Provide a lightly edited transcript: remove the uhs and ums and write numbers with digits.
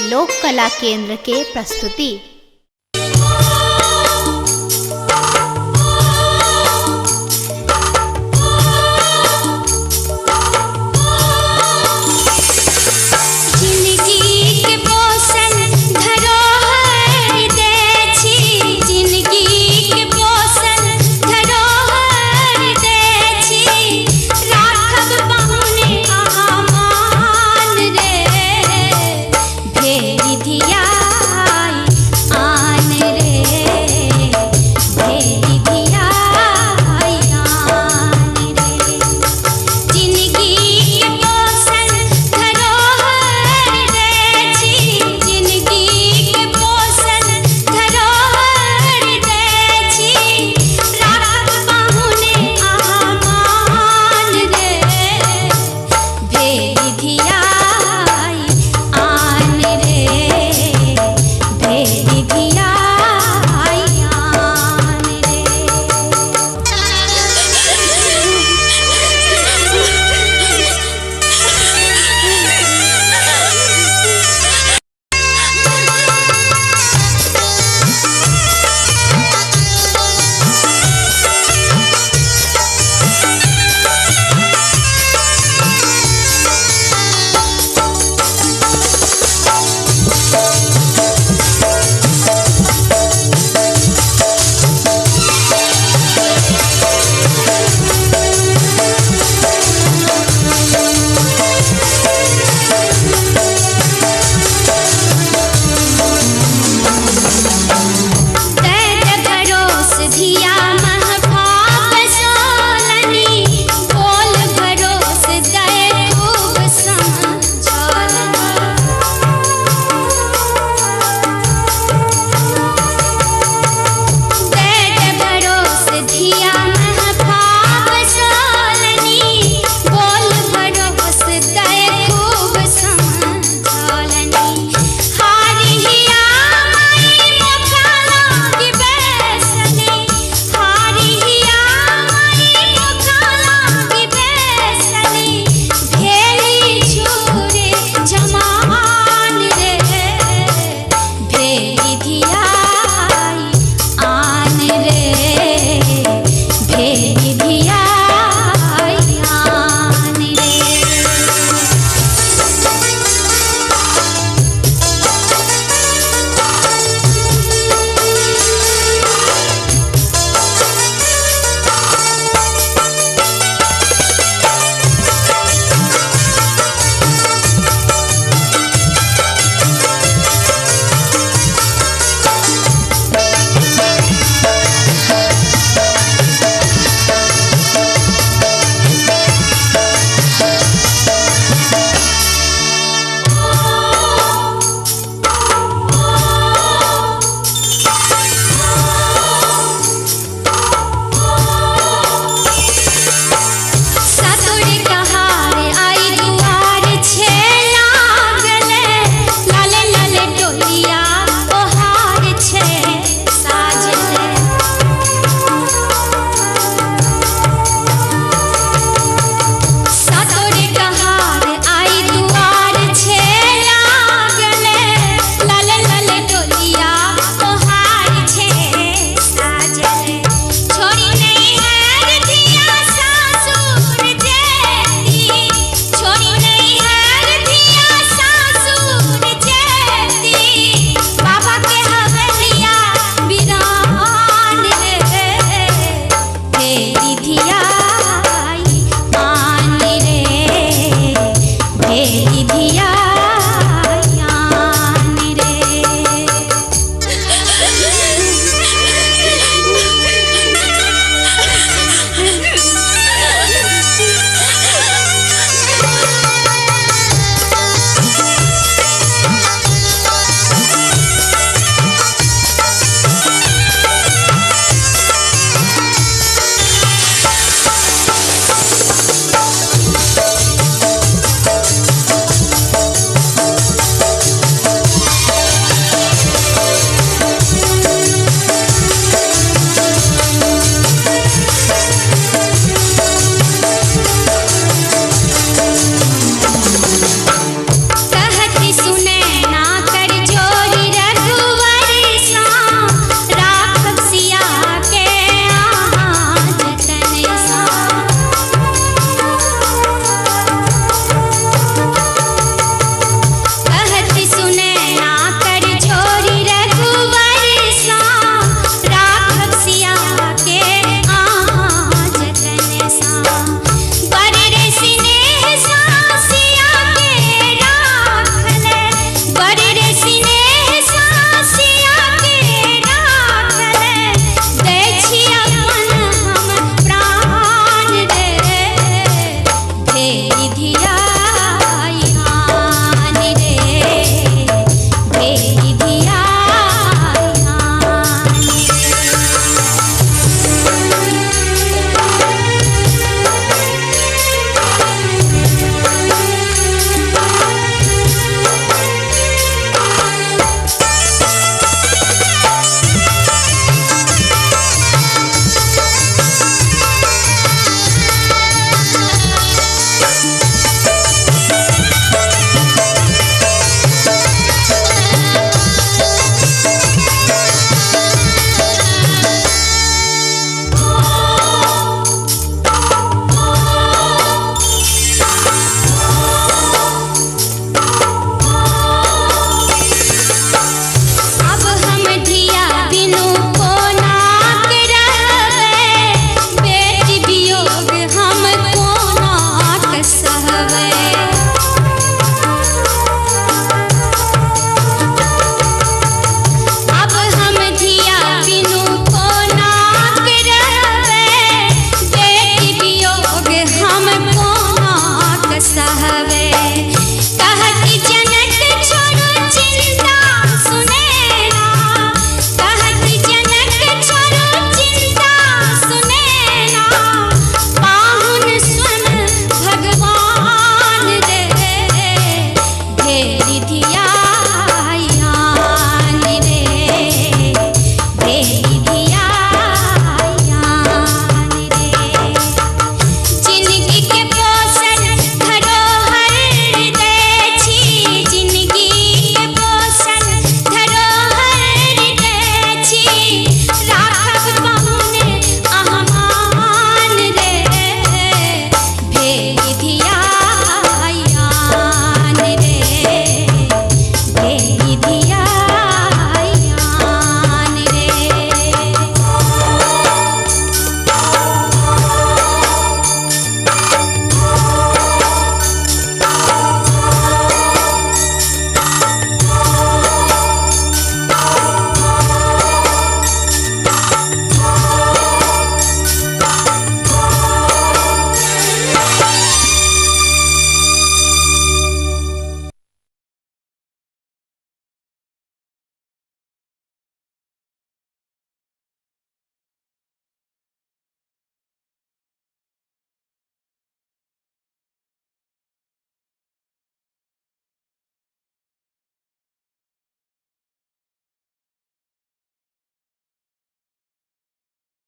लोक कला केंद्र के प्रस्तुति। जिंदगी के पोषण धरोहर दै छी, जिंदगी के पोषण धरोहर दै छी, राखब पाहुने अहाँ मान रे, भेली धियाई आन रे, भेली धियाई आन रे। जिंदगी के पोषण धरोहर दै छी, जिंदगी के पोषण धरोहर दै छी, राखब पाहुने अहाँ मान रे, भेली धियाई आन रे, भेली धियाई आन रे। दैत भरोस धिया महफाप सोलनी, बोल भरोस दै खूब समझौलनी। दैत भरोस धिया महफाप सोलनी, बोल भरोस दै खूब समझौलनी। हारी हिया माई मोखा लागी बैसनी, हारी हिया माई मोखा लागी बैसनी, भेली छुरे जमान रे, भेली धियाई आन रे, भेली धियाई आन रे। सतुर कहार आई दुआर छे लागले, लाल लाल डोलिया ओहार छे साजले। सतुर कहार आई दुआर छे लागले, लाल लाल डोलिया ओहार छे साजले। छोड़ी नहीं है धिया सासुर जेती, छोड़ी नहीं है धिया सासुर जेती, बाबा के हवेलिया बिरान रे, भेली धियाई आन रे, भेली धिया।